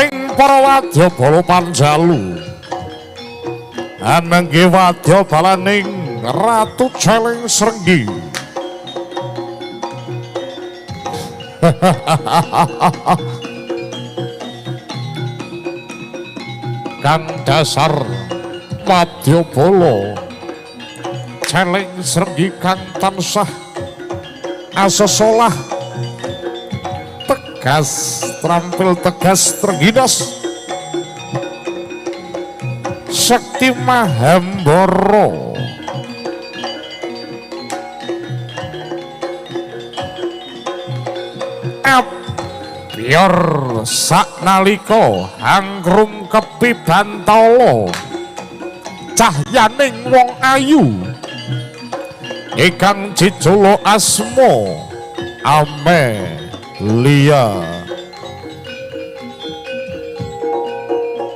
Ing para wadyabala panjalu anengge wadyabalaning Ratu Celeng Srenggi. Kang dasar wadyabala Celeng Srenggi kang tansah asesolah tegas trampil tegas trengginas Sekti Mahambara abyor saknalika hangrum kepi bantala cahyaning wong ayu ingkang jejala asma Amelia.